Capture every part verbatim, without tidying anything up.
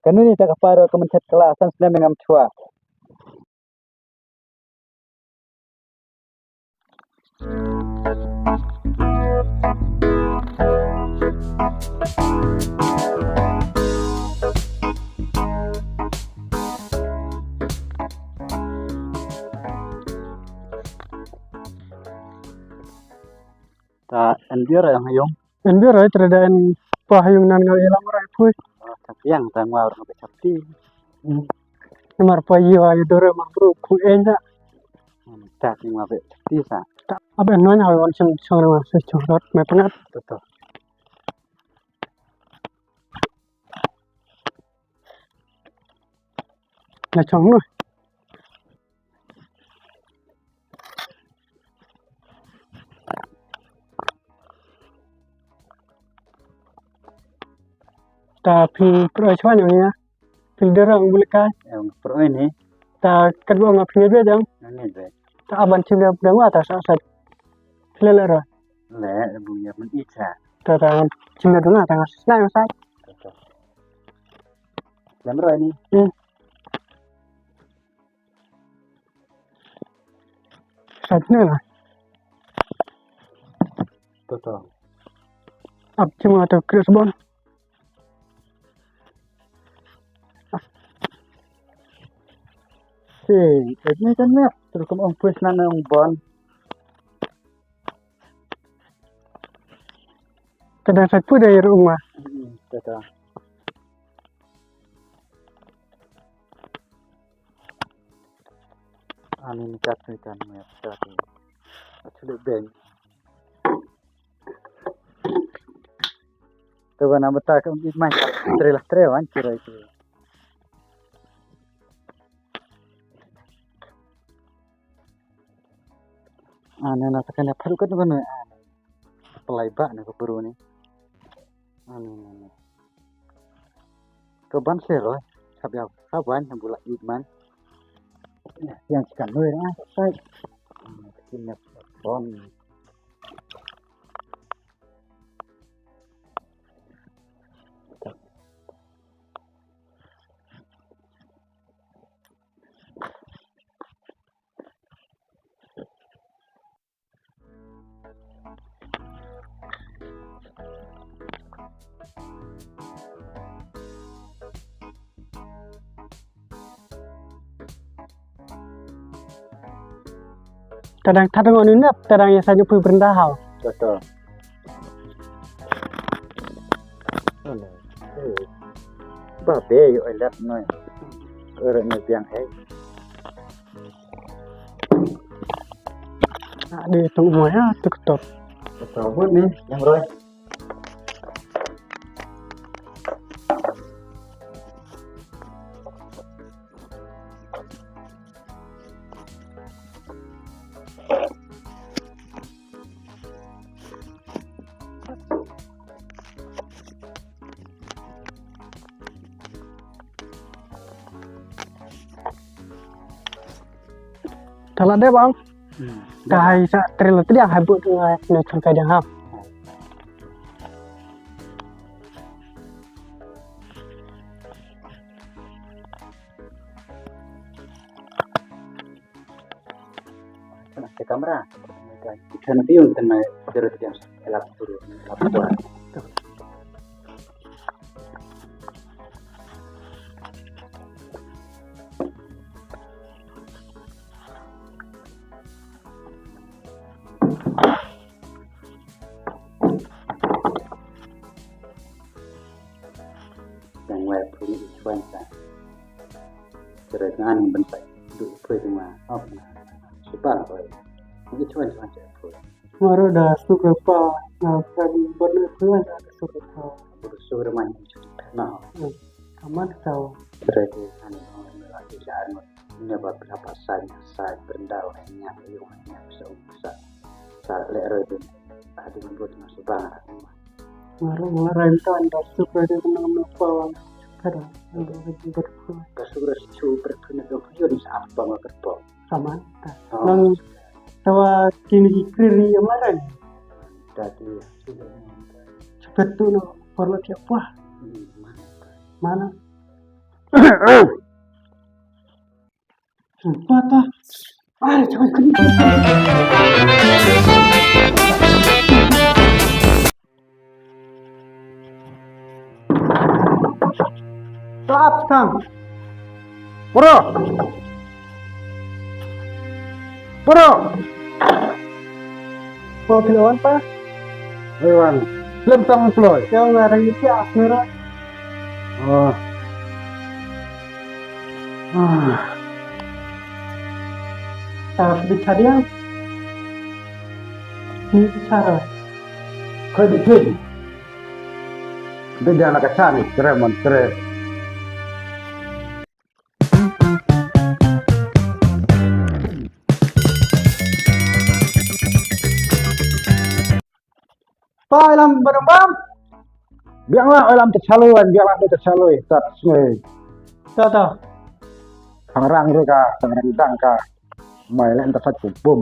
Kane ne ta ka paro ka mynthet kala san snem ngam chwa. Ta en biar yang hayung. En biar ai treda en pa hayung nan ngal ilam rai pui. Ta piang ta ngwa ur ngabe chapti. Namar pa yu ai dore mar bru ku en da. Ta ti ngwa be chapti sa. Ta abe noin hawi wan chim chong rang se chong rot me pengat. Betul. Na chong no. Ta phi pro chwa nyong ya. Phi dera ngu bulika. Em pro ini. Ta kat bo nga phi ngi be jam. Ngi be. Ta aban chim le dang wa ta sa sa. Phi le le ro. Le bu ya men ita. Ta ta chim le dang ta sa sa. Lem ro ini. Hmm. Sat ne la. Betul. Ap cuma tu Chris Bon. Si, ini kan ne. Terus kamu ongkris nang ong Bon. Kadang sat pun dari rumah. Hmm, betul. Ani ni kat ni kan me kat ni. Actually beng. Tu bana bata ka i mai tre la tre wan kira itu. Ani na takane pharu kat ni kan. Pelai ba ni ko bru ni. Ani ni. Ko ban se ro. Sab ya sab wan bula it man. Yang chikan noi ra sai. Kini bon. Tadang tadang onu nap tadang ya sanyu pui berinda hau. Betul. Ba be yu elat noi. Ere ni biang hei. Ade tu mo ya tu ketok. Betul ni yang roi. Tala de bang. Ka hai sa tril tu dia hai bu tu hai ne chang kai dia ha. Kana te kamra. Kana te yung tena jero te yang elap turu elap tua. Yang wai pun i chuan sa. Kira ngan bentai du pun ma. Oh na. Supa wai. I chuan chuan sa pun. Maro da suka pa na kadi bana pun da suka pa. Buru suka man na. Kamat kau. Kira di anu lagi jalan. Nya ba pla pa sa nya sa benda wa nya yu nya sa sa sa le re dun. Adu bud na su ba. Mara mara enta anda su pre de na na pa wa. Kada. Ka su re su pre pre na do yo ni sa apa ma pre po. Sama. Nang tawa kini ki kri ri ya mara. Tadi. Cepat tu no perlu siapa. Mana? Pata. Ai, jangan kena. Stop, Kang. Pura. Pura. Pura, pura, Pa. Iwan. Lem tang ploy. Yang ngarang itu asmera. Oh. Ah. Ta bichar ya. Ni bichara. Kau bichar. Dia jangan kacau ni, keren mon, keren. Pa, ïalam ba dang bam. Biang lah, ïalam te chaloi wan, biang lah te chaloi, tat snoi. Ta ta. Kang rang re ka, kang rang dang ka. Mai len ta sat pum pum.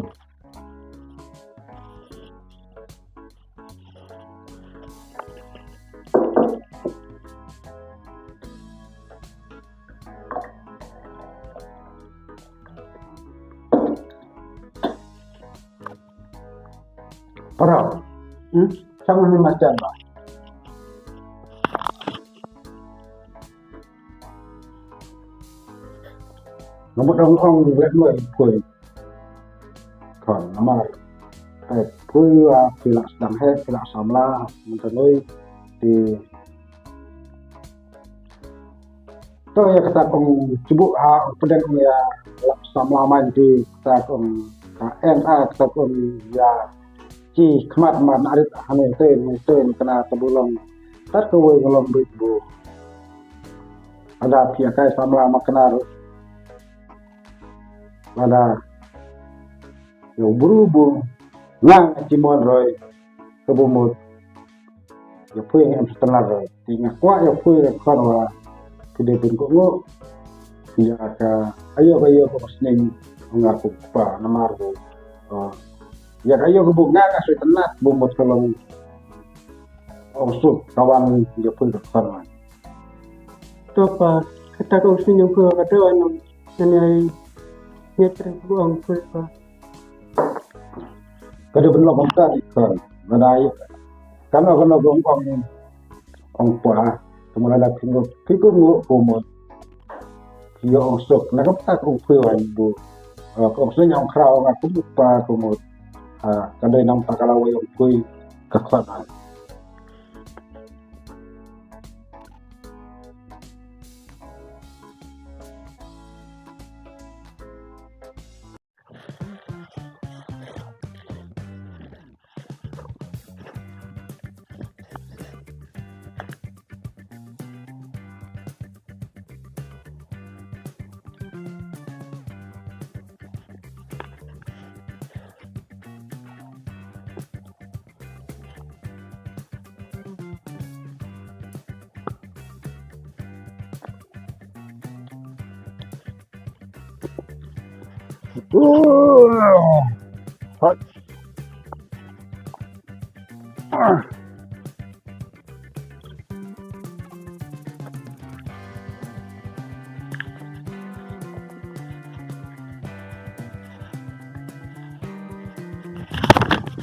Para. Hmm? Sama ni macam ba. Nombor dong ong wet mo koi. Kon namar. Eh, pui wa pila sedang he, pila samla, mentanoi di To ïa kata kong cubu ha pdeng ong ïa lap samla man ti kata kong ka en a kata kong ïa ki khmat man arit hane ten ne ten kana tabulong tat kawei ngalom bit bu. Ada pia kai samla ma kana ru. Ada ïa bru bu ngang ci mon roi. Kaba mut ïa pui nga em satelar. Te nga kwah ïa pui ïa khon wa ki dei pun ko ngo ïa ka ayo ka ayo ka sning nga ku pa namar ko ïa ka ayo ka bu nga ka sui tenat bu mut ka long ong suk kawan ïa pui ka khon wa. To pa kata ka ong sning ïa pui ka dei wa nong nani ai ngi tre bu ong pui pa. Ka dei ban long kumta di kan. Nadai kano kano ka ong ong ong pa. Kumno la phi ngo phi ko ngo ko mo. Phi ong sok na kumta ko phi wan bu. Ko ong seng ong kraw nga ko pa ko mo. Ka dei nang ta ka la wei ong phi ka khana.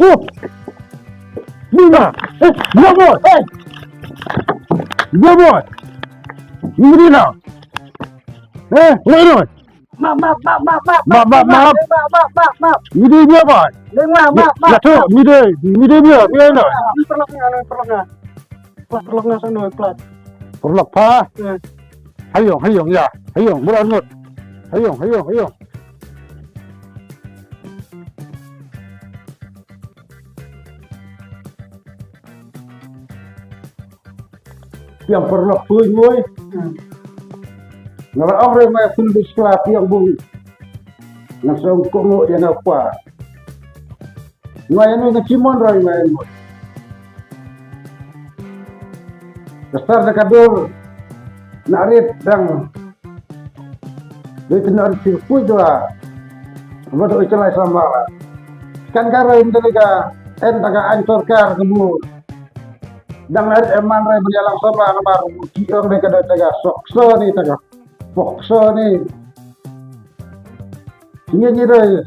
Oh! Bina! Eh, Bina boy! Eh! Bina boy! Bina! Eh, Bina! Map, map, map, map, map. Map, map, map. Map, map, map, map. Mide bia ba? Leng map, map, map. Ya tu, mide, mide bia, bia na. Ni perlok ni, anu perlok ni. Plat perlok ni sana, plat. Perlok pa? Ya. Hayong, hayong, ya. Hayong, berat ngut. Hayong, hayong, hayong. Yang perlok pun woi. Ngala ong re mai pun di sekolah yang bung. Ngasong kok ngok yang apa. Ngai anu ngai cimon rai ngai anu. Dasar da kadur. Nak rit dang. Dei tynor ti ku jua. Ba dei chalai samla. Kan ka roi mdei ka en ta ka ain sorkar ka bu. Dang rit eman roi bnialang samla namar ki ong dei ka dei ta ka sok so ni ta ka. Pok so ni. Ni ni doi.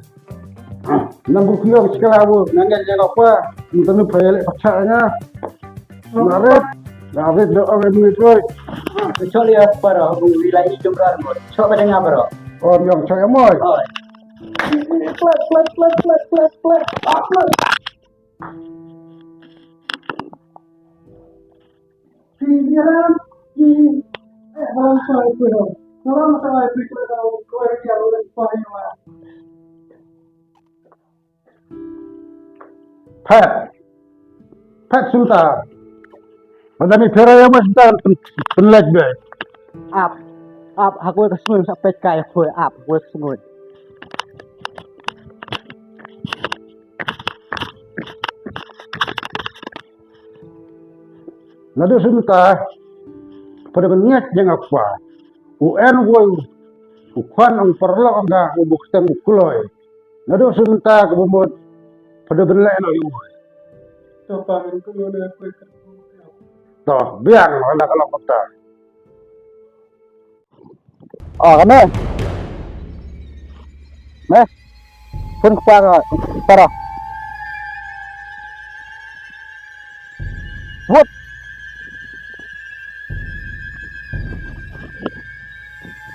Nang bu kiong sekala bu nang ni jang apa? Ni tanu payah lek paksa nya. Narit. Narit do orang ni doi. Chok ya para bu wilai jumran mo. Chok ba dengar bro. Oh, yang chok ya moi. Oh. Klat klat klat klat klat klat. Phet. Phet Sumta. Madani pera ya mas ta pynlek be. Ap. Ap hakwe ka sngui sa pet kai hakwe ap hakwe sngui. Naduh sumta, pada bengek jeng apa. U en woi, u kwan ong perlok ong ga u buk teng u kloi. Naduh sumta ke bumut, pada benlek no yu. Toh, biang, anak anak kota. Oh, kane. Meh. Phone kpa ka para. Wut.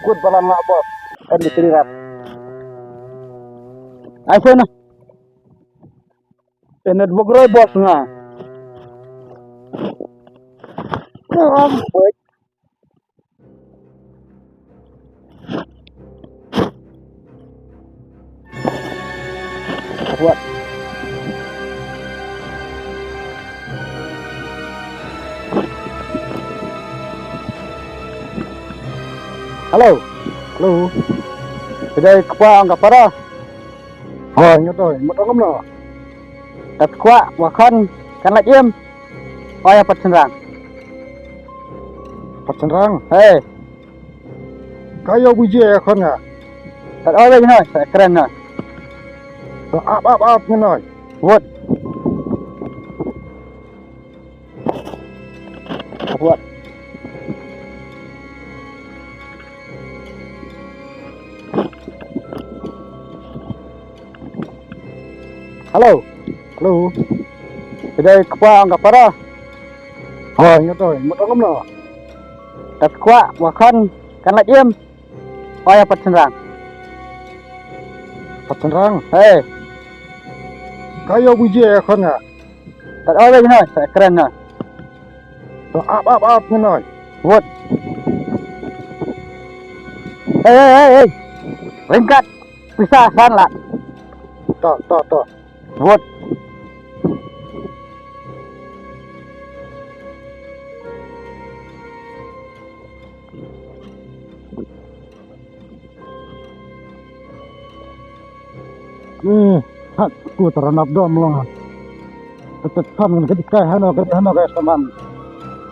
Kut balam nga bos. Em di tiri rap. Ai phone. Enet bogroi bos nga. Ram. Kuat. Halo. Halo. Kedai kepala angka para. Hoi, nyo toi, mut ongom no. Tat kwah, wa khon, kan lait im. Oi, apat senrang. Apat senrang? Hei. Kayo buje ya khon nga. Tat oi, bai noi, sa kren noi. Sa ap, ap, ap, ngenoi. Wot. Kuat. Halo. Halo. Kedai kepala angka para. Oh, ingat oi. Mut ongom no. Tat kwah, wa khon, kan lait im. Oi, apat senrang. Apat senrang? Hei. Kayo buje ya khon nga. Tat oi, bai noi, sa kren noi. To ap, ap, ap, ngenoi. Wot. Hei, hei, hei, hei. Ringkat. Pisa san lah. To, to, to. Wot. Hmm, hat ku taranap dom long. Tetet kam ngan kadi kai hano kadi hano kai saman.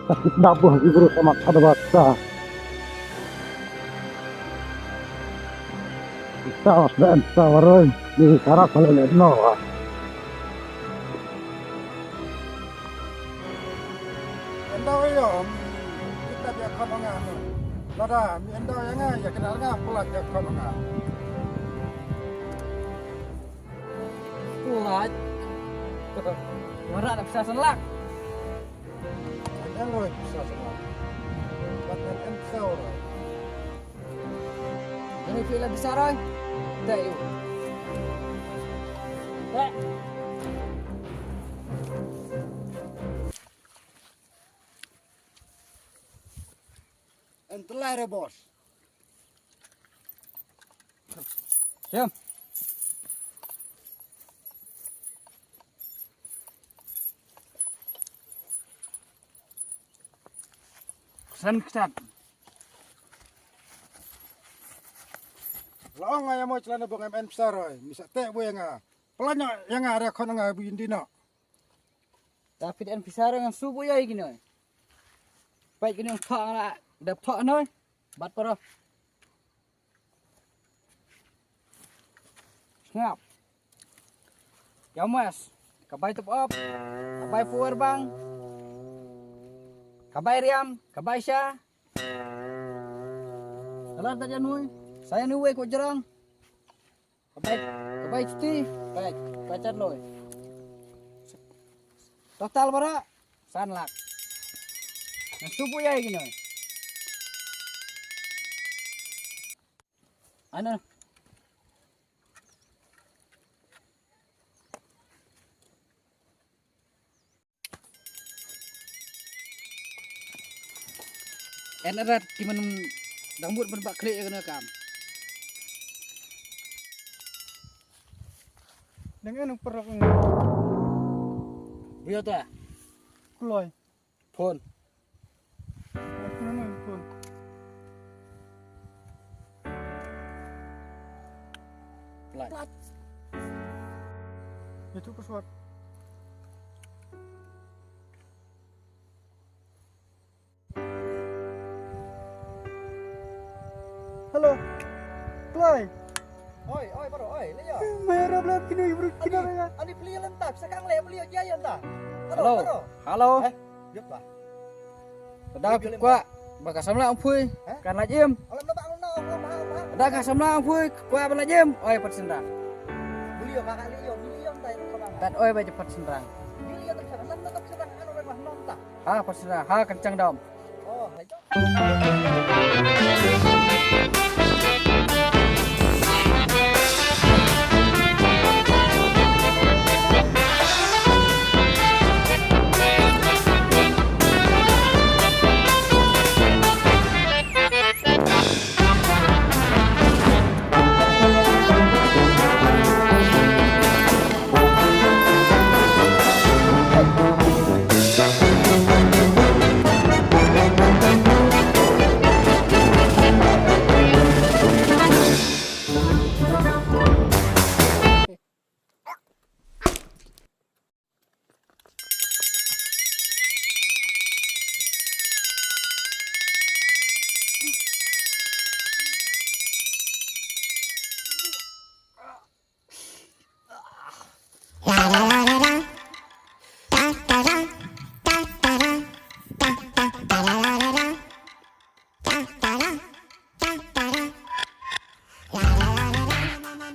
Sakit dabuh di buru saman ada bata. Kita os dan sawaroi di karap halal no. Endaw ïa mi kita ïa khot ong nga. Lada mi endaw ïa nga ïa kena nga pelat ïa khot ong nga. Pelat. Ngara da pisa sen lak. Endaw pisa sen lak. Bat en en saw. Ini pila besar oi. Dai yu. Dai. Entelai re bos. Siap. Sen kecap. Long ïa mo chlana bong M N besar oi. Misa te bo ïa nga. Pelan ïa nga re khon nga bu indi no. Tapi M N besar ngan subu ïa gino. Pai gino kha nga da pha no. Bat paro. Ngap. Ïa mas. Ka bai tup op. Ka bai puar bang. Ka bai riam. Ka bai sha. Dalar ta jan wei. Sa jan wei ko jrang. Ka bai, ka bai chuti. Bai, bai chan loi. Total bara san lak. Ngan shu buh ïa ki noi. Ano. En arat ki man dang mut ban ba klik ïa kane kam. Dang en u paralok. Brio ta. Kloi. Phone. Phone, phone. Plat. Plat. Ïa tu password. Hello. Kloi. Oi, oi, bro, oi, leh ïa. Mai rap lap kino ibru kino. Ani, ani pli lem tap, sakang leh pli ïa ïa ta. Hello, hello. Hello. Eh? Ïa ba. Pada kwah ba ka samla ong phui. Eh? Kan la jem. Alam na ba, alam na, alam na, alam na. Pada ka samla ong phui, kwah ba la jem. Oi, pat sendang. Beli ïa ka kali ïa, beli ïa ta ïa ka bang. Tat oi ba je pat sendang. Beli ïa ta ka, lam ta ka sendang, anu ba non ta. Ha, pat sendang. Ha, kencang dom. Oh, hai.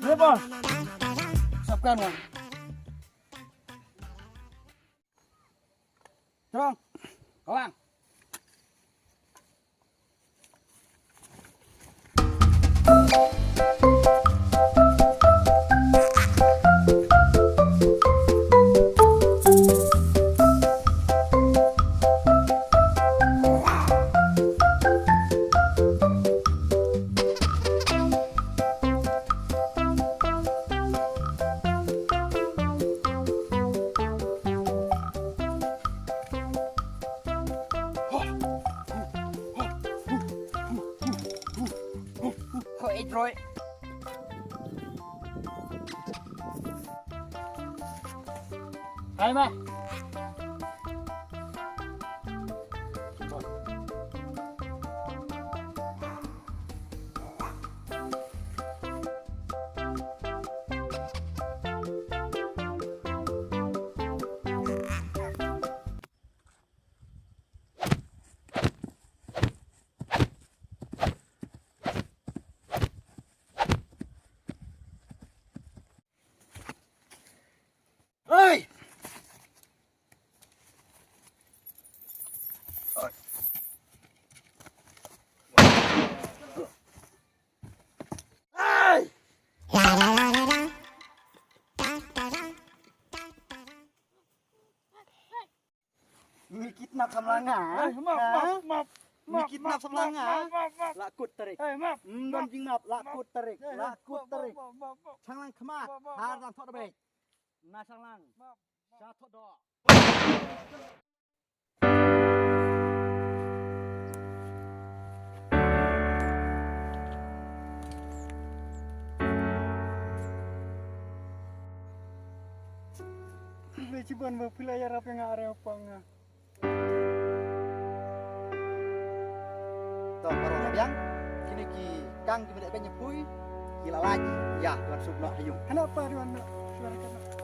Lepas. Siapkan, Wan. Terang. Kawan. Khoi ei troi. Hai ma. Hey! Ngi kidnap samla nga, eh? Eh, map, map, map, map, map, map, map. Ngi kidnap samla nga, eh? Map, map, map. La kut tarik. Eh, map. Hmm, don jingmap, la kut tarik, eh, la kut tarik. Map, map, map, map. Chang lang khmat, map, map, map, har dang thok da bek. Na chang lang. Map, map. Sha thok da. Phi leh shibun ba phi la ïarap ïa nga, are pang nga. To, baroh biang, kine ki kang kiba dei ban ïa pui, ki la lait ïa, ki wan suk noh ha ïing. Hana pa, ki wan noh, ki wan noh.